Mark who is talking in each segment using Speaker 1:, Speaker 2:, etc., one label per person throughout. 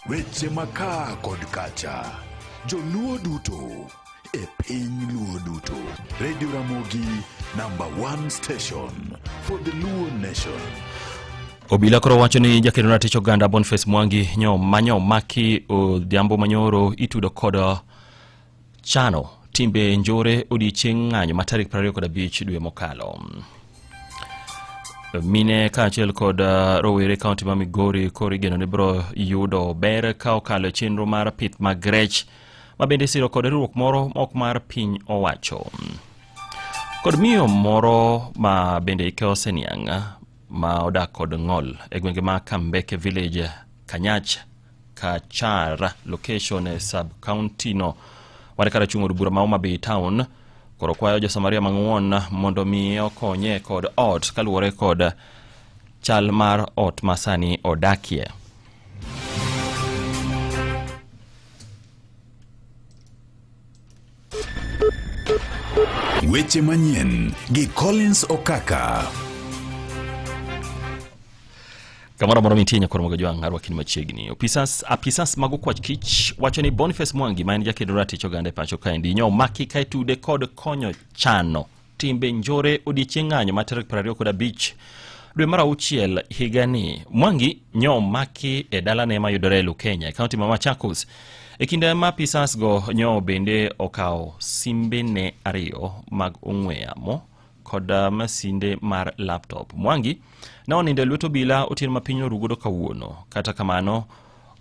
Speaker 1: Weche makaa kod kacha, joluo duto e piny luo duto. Radio Ramogi number one station for the Luo nation.
Speaker 2: Obila koro wacho ni jakedo ratich oganda Boniface Mwangi nyo manyo maki odhiambo manyoro itudo kod chano timbe njore odiechieng' ng'anyo ma tarik 25 dwe mokalo. Mine kaachiel kod rowere kaunti ma Migori koro igeno ni biro yudo ber ka okalo e chenro mar pith mag rech ma bende isiro kod riwruok moro ma ok mar piny owacho. Kod miyo moro ma bende ike oseniang' ma odak kod ng'ol e gwenge ma Kambeke Village, Kanyach, Kachar location e sub county no mar kar chung' od bura ma Homa Bay town koro kwayo jo-Samaria mang'won mondo mi okonye kod ot kaluwore kod chal mar ot ma sani odakie.
Speaker 1: Weche manyien gi Collins Okaka.
Speaker 2: Kamoro amora mintie nyakwar Moga Jwang' arwakini machiegni. Opisas, apisas mag okwach kich wacho ni Boniface Mwangi ma en jakedo ratich oganda e pacho kaendi nyo omaki ka itude kod konyo chano timbe njore odiechieng' ng'anyo ma tarik 25 dwe mar auchiel higani. Mwangi nyo omaki e dalane mayudore e Lukenya e kaunti ma Machakos e kinde ma apisas go nyo bende okawo simbene ariyo mag ong'we yamo kod masinde mar laptop. Mwangi ne onindo e lwet obila otieno ma piny oru godo kawuono. Kata kamano,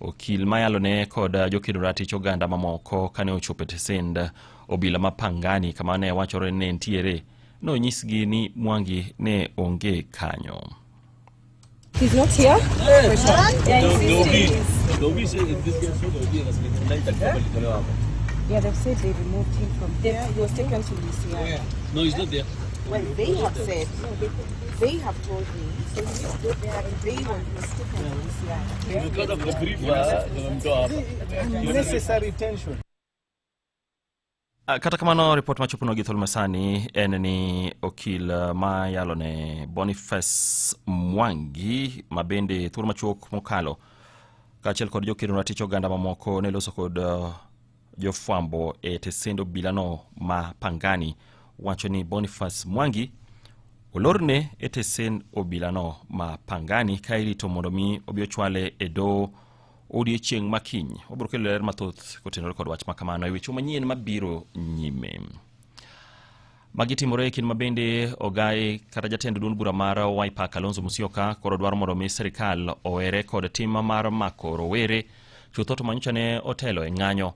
Speaker 2: okil mayalone kod jokedo ratich oganda mamoko kane ochopo e tesend obila ma Pangani kama ne wachore ni ne entiere, nonyisgi ni Mwangi ne onge kanyo.
Speaker 3: He's not here? Yeah, they've said they removed him from there. He was taken to DCI.
Speaker 4: No, he's not there.
Speaker 3: Well, they have said, no, they have told me, so he needs to go there and they want he was taken to DCI.
Speaker 5: Unnecessary tension.
Speaker 2: Kata kamano ripot machoponwa gi thuolo masani en ni okil ma yalo ne Boniface Mwangi ma bende thuolo machuok mokalo kaachiel kod jokedo ratich oganda mamoko ne loso kod jofwambo e tesend obilano ma Pangani wacho ni Boniface Mwangi olorne e tesend obilano ma Pangani ka irito mondo mi obi ochwale e doho odiechieng' ma kiny. Wabiro kelo ler mathoth kotenore kod wach ma kamano e weche manyien mabiro nyime. Magi timore e kinde ma bende ogai kata jatend duond bura mar Wiper Kalonzo Musyoka koro dwaro mondo mi sirikal owere kod tim mar mako rowere chutho to manyocha ne otelo e ng'anyo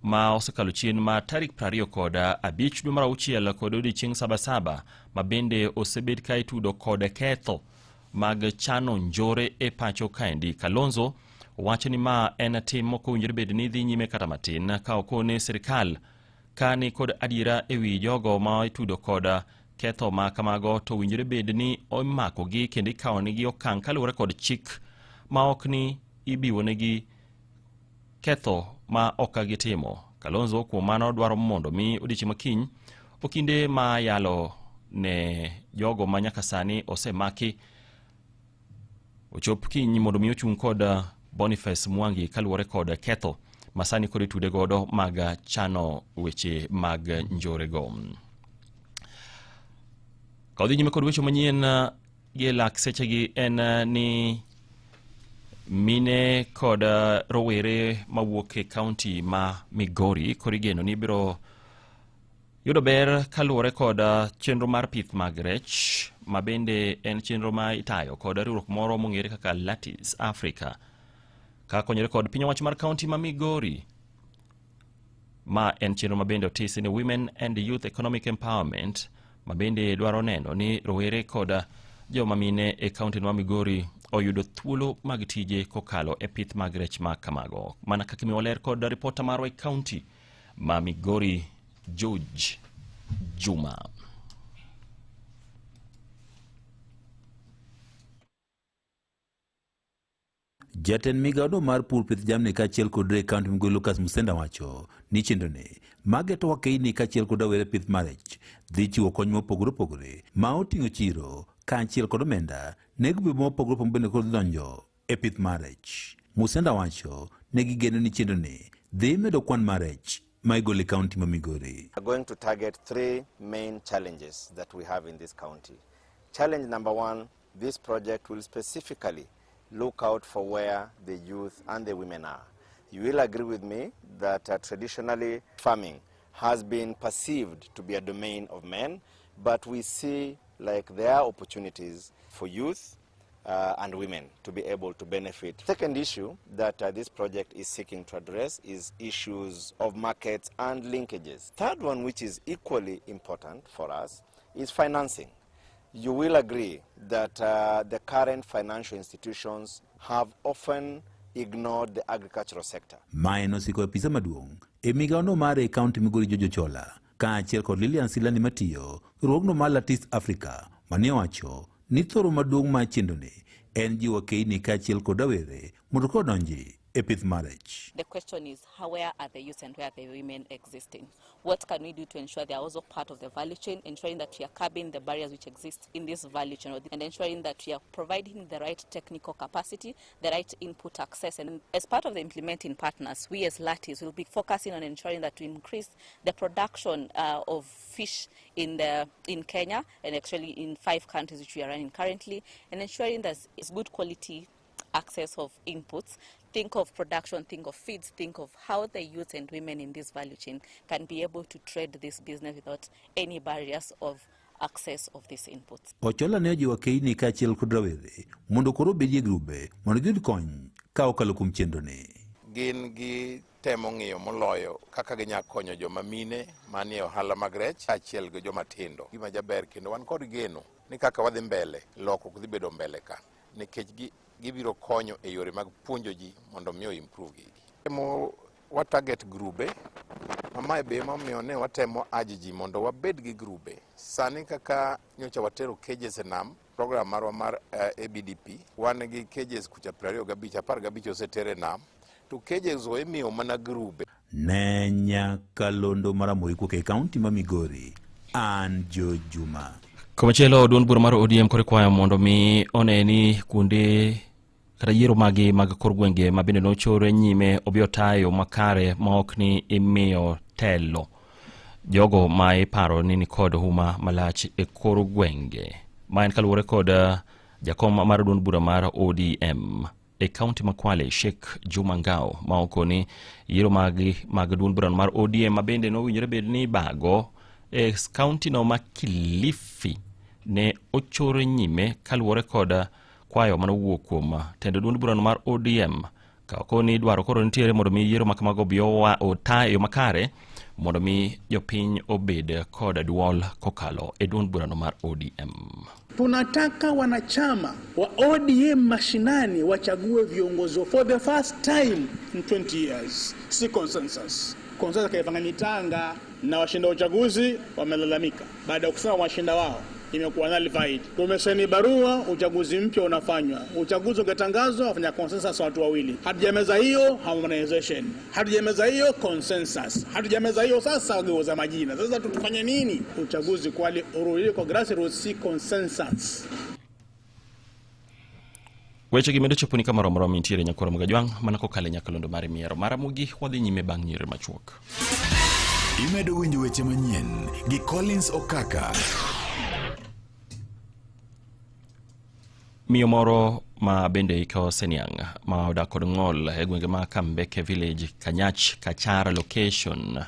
Speaker 2: ma osekalo chien ma tarik 25 dwe mar auchiel kod odiechieng' Sabasaba ma bende osebed ka itudo kod ketho mag chano njore e pacho kaendi. Kalonzo wacho ni ma en tim mok owinjore bed ni dhi nyime kata matin ka okone sirikal ka ni kod adiera e wi jogo ma itudo kod ketho ma kamago to owinjore bed ni imakogi kendo ikawonegi okang' kaluwore kod chik ma ok ni ibiwonegi ketho ma ok gitimo. Kalonzo kuom mano dwaro mondo mi odiechieng' ma kiny okinde ma yalo ne jogo ma nyaka sani osemaki ochop kiny mondo mi ochung' kod Boniface Mwangi kaluwore kod ketho ma sani koro itude godo mag chano weche mag njorego. Ka odhi nyime kod weche manyien gi e lak sechegi en ni mine kod rowere mawuok e kaunti ma Migori koro igeno ni biro yudo ber kaluwore kod chenro mar pith mag rech ma bende en chenro ma itayo kod riwruok moro mong'ere kaka Lattice Africa ka konyore kod piny owacho mar kaunti ma Migori. Ma en chenro ma bende otisi ni Women and Youth Economic Empowerment ma bende dwaro neno ni rowere kod joma mine e kaunti ma Migori oyudo thuolo mag tije kokalo e pith mag rech ma kamago. Mana kaka imiwa ler kod ripota marwa e kaunti ma Migori George Juma.
Speaker 6: Jatend migawono mar pur pith jamni kaachiel kod lee e kaunti Migori Lucas Musenda wacho ni chenroni mageto wakeyni kaachiel kod rawere pith mar rech dhi chiwo kony mopogore opogore ma oting'o chiro kaachiel kod omenda ne grube mopogore opogore bende kod donjo e pith mar rech. Musenda wacho ne gigeno ni chenroni dhi medo kwan mar rech ma igolo e kaunti ma Migori.
Speaker 4: We are going to target three main challenges that we have in this county. Challenge number one, this project will specifically look out for where the youth and the women are. You will agree with me that traditionally farming has been perceived to be a domain of men, but we see like there are opportunities for youth and women to be able to benefit. Second issue that this project is seeking to address is issues of markets and linkages. Third one, which is equally important for us, is financing. You will agree that the current financial institutions have often ignored the agricultural sector.
Speaker 6: Mae nosiko apisa maduong' e migawono mar e kaunti Migori George Ochola kaachiel kod Lilian Silani matiyo riwruogno mar Latis Africa mane owacho ni thoro maduong' mar chenroni en jiwo keini kaachiel kod rawere mondo koro odonji e pith mar rech.
Speaker 7: The question is, where are the youth and where are the women existing? What can we do to ensure they are also part of the value chain, ensuring that we are curbing the barriers which exist in this value chain, and ensuring that we are providing the right technical capacity, the right input access. And as part of the implementing partners, we as Latis will be focusing on ensuring that we increase the production of fish in Kenya, and actually in 5 countries which we are running currently, and ensuring that it's good quality access of inputs. Think of production, think of feeds, think of how the youth and women in this value chain can be able to trade this business without any barriers of access of these inputs.
Speaker 6: Ochola ne ojiwo keini kaachiel kod rawere mondo koro obedie grube mondo giyud kony ka okalo kuom chenroni.
Speaker 8: Gin gi temo ng'iyo moloyo kaka ginya konyo joma mine manie ohala mag rech kaachiel gi joma tindo. Gima jaber kendo wan kod geno ni kaka wadhi mbele, lokruok dhi bedo mbele ka nikech gibiro konyo e yore mag puonjo ji mondo mi improve gigi. Temo wa target grube, ma mae be emomiyo ne watemo aji ji mondo wabed gi grube. Sani kaka nyocha watero cages e nam, program marwa mar ABDP, wan gi cages kucha 25, 15 oseter e nam, to cages go imiyo mana grube.
Speaker 6: Ne nyakalondo mar Ramogi kowuok e kaunti ma Migori, an Joe Juma.
Speaker 2: Komachielo, duond bura mar ODM koro ikwayo mondo mi one ni kuonde kata yiero magi mag kor gwenge ma bende nochore nyime obi otayo makare ma ok ni imiyo telo jogo ma iparo ni nikod huma malach e kor gwenge. Ma en kaluwore kod jakom mar duond bura mar ODM e kaunti ma Kwale, Sheikh Juma Ngao, ma okoni yiero magi mag duond burano mar ODM ma bende nowinjore bed ni ibago e kaunti no ma Kilifi ne ochor nyime kaluwore kod kwayo manowuok kuom tend duond burano mar ODM ka okoni dwaro koro nitiere mondo mi yiero ma kamago obi ota e yo makare mondo mi jopiny obed kod duol kokalo e duond burano mar ODM.
Speaker 9: Tunataka wanachama wa ODM mashinani wachague viongozi for the first time in 20 years. Si consensus. Consensus kaifanya Tanga na washinda uchaguzi wamelalamika baada ya kusema washinda wao imekuwa nullified. Tumesaini barua, uchaguzi mpya unafanywa. Uchaguzi ukitangazwa wafanya consensus watu wawili. Hatujameza hiyo harmonization, hatujameza hiyo consensus, hatujameza hiyo sasa wageuza majina. Sasa tutufanye nini? Uchaguzi kwali urudie kwa grassroots, si consensus.
Speaker 2: Weche gi medo choponi kamoro amora mintiere nyakwar Mgajwang' mana kokalo e nyakalondo mar miero mar Ramogi. Wadhi nyime bang' nyiri machuok.
Speaker 1: Imedo winjo weche manyien gi Collins Okaka.
Speaker 2: Miyo moro ma bende ike oseniang' ma odak kod ng'ol e gwenge ma Kambeke Village, Kanyach, Kachar location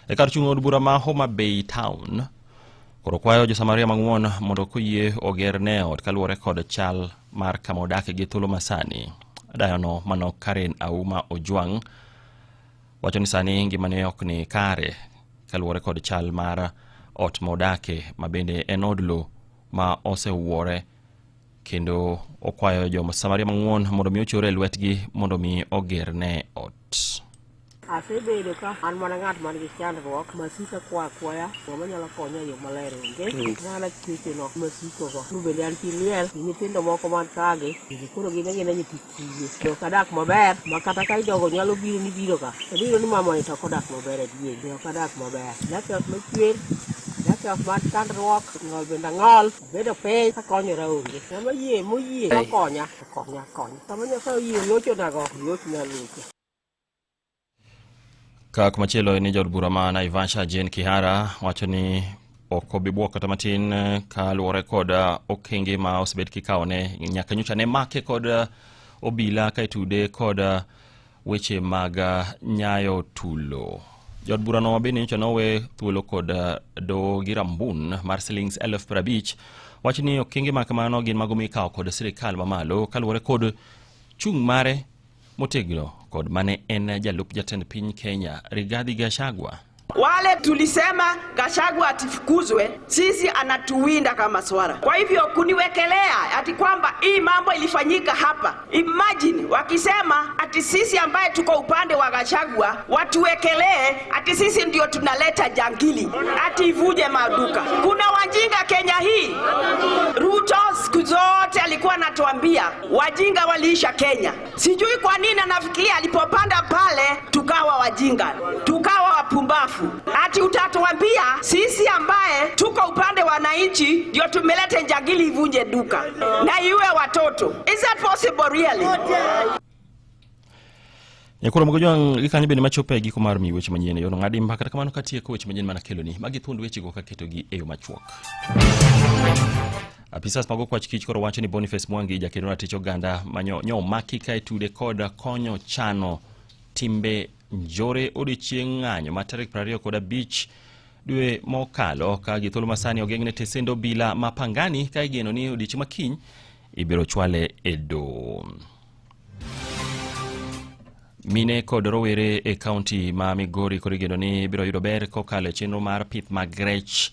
Speaker 2: e kar chung' od bura ma Homa Bay Town koro kwayo jo-Samaria mang'won mondo koyie ogerne ot kaluwore kod chal mar kama odake gi thuolo masani. Dayono mano Karen Auma Ojwang' wacho ni sani ngimane ok ni kare kaluwore kod chal mar ot ma odake ma bende en od lowo ma osewuore, kendo okwayo jo Samaria mang'won mondo mi ochore e lwetgi mondo mi ogerne ot.
Speaker 10: Asebedo ka an mana ng'at man gi chandruok masiko akwayo akwaya ng'ama nyalo konya e yo maler onge. Mana kecheno masiko go. Bende an chi liel gi nyithindo moko man kagi koro gin agina nyithi kiye. To ok adak maber ma kata ka jogo nyalo biro ni biro ka to biro ni mama ni to ok odak maber adier. Ok adak maber. Adak e ot machwer. Adak Kacha mar chandruok, ng'ol bende ang'ol, abedo piny, akonyora onge. Ng'ama yie moyie okonya, okonya, okonya. Sama Nyasaye oyie lochonago, lochna locho.
Speaker 2: Ka kumachielo en ni jaod bura ma Naivasha Jane Kihara wacho ni ok obi bwok kata matin kaluwore kod okenge ma osebed kikawone nyaka nyocha ne make kod obila ka itude kod weche mag nyayo tulo. Jaod burano bende nyocha nowe thuolo kod doho gi rambun mar silings 50,000 wacho ni okenge ma kamano gin mago mikawo kod sirikal mamalo kaluwore kod chung' mare motegno kod mane en jalup jatend piny Kenya Rigathi Gachagua.
Speaker 11: Wale tulisema Gachagua atifukuzwe, sisi anatuwinda kama swara. Kwa hivyo kuniwekelea ati kwamba hii mambo ilifanyika hapa, imagine wakisema ati sisi ambaye tuko upande wa Gachagua watuwekelee ati sisi ndio tunaleta jangili ati ivuje maduka. Kuna wajinga Kenya hii. Ruto siku zote alikuwa anatuambia wajinga waliisha Kenya. Sijui kwa nini anafikiria alipopanda pale tukawa wajinga, tukawa wapumbafu. Ati utatuambia sisi ambaye tuko upande wa wananchi ndio tumeleta jangili ivunje duka na iwe watoto. Is that possible really?
Speaker 2: Nyakuro Mogojwang' gikanyo bende machopo e giko mar miyi weche manyien e yono ng'adi mbaka kata kamano katieko weche manyien manakeloni magi thuond wechego kaketogi e yo machuok. Apisas mag okwach kich koro wacho ni Boniface Mwangi jakedo ratich oganda manyo nyo omaki ka itude kod konyo chano timbe njore odiochieng' ng'anyo ma tarik 25 dwe mokalo ka gi thuolo masani ogeng'ne tesend obila ma Pangani ka igeno ni odiochieng' ma kiny ibiro chwale e doho. Mine kod rowere e kaunti ma Migori koro igeno ni biro yudo ber kokalo e chenro mar pith mag rech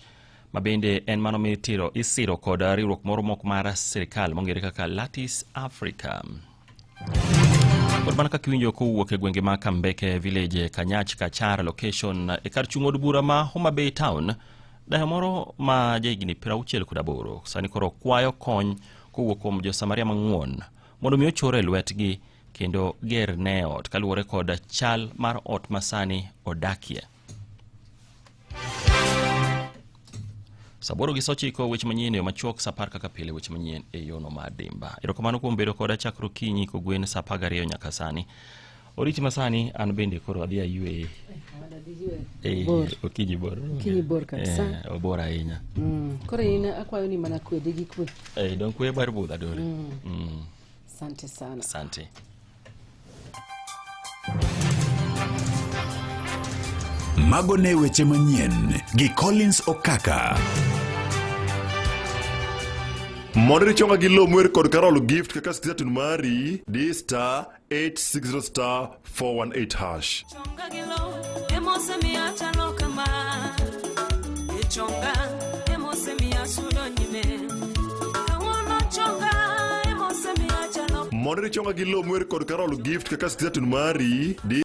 Speaker 2: ma bende en mano mitiro isiro kod riwruok moro mok mar sirikal mong'ere kaka Lattice Africa. Kod mana kaka iwinjo kowuok e gwenge ma Kambeke Village, Kanyach, Kachar location e kar chung' od bura ma Homa Bay Town, dayo moro ma jahigni 68 sani koro kwayo kony kowuok kuom jo-Samaria mang'won mondo mi ochor e lwetgi kendo ger ne ot kaluwore kod chal mar ot ma sani odakie. Saa aboro gi saa ochiko weche manyien e yo machuok, saa apar kaka pile weche manyien e yono mar dimba. Erokamano kuom bedo koda chakre okinyi kogwen saa 12 nyaka sani. Oriti masani an bende koro adhi aywe.
Speaker 12: Bor.
Speaker 2: Okinyi bor.
Speaker 12: Okinyi bor kabisa.
Speaker 2: Obor ahinya.
Speaker 12: Koro in akwayo ni mana kwe dhi gi kwe.
Speaker 2: Dong kwe bar budha dori.
Speaker 12: Asante sana.
Speaker 2: Asante.
Speaker 1: Mago ne weche manyien gi Collins Okaka.
Speaker 13: Mondo ichonga gi lo mwer kod Carol Gift kaka skiza mari di star 860 star 418 hash.
Speaker 14: Chonga gi lo emosemiya chalo kama e chonga emosemiya sudo nyime kawuono chonga emosemiya chalo
Speaker 13: Mondo ichonga gi lo mwer kod Carol Gift kaka skiza mari di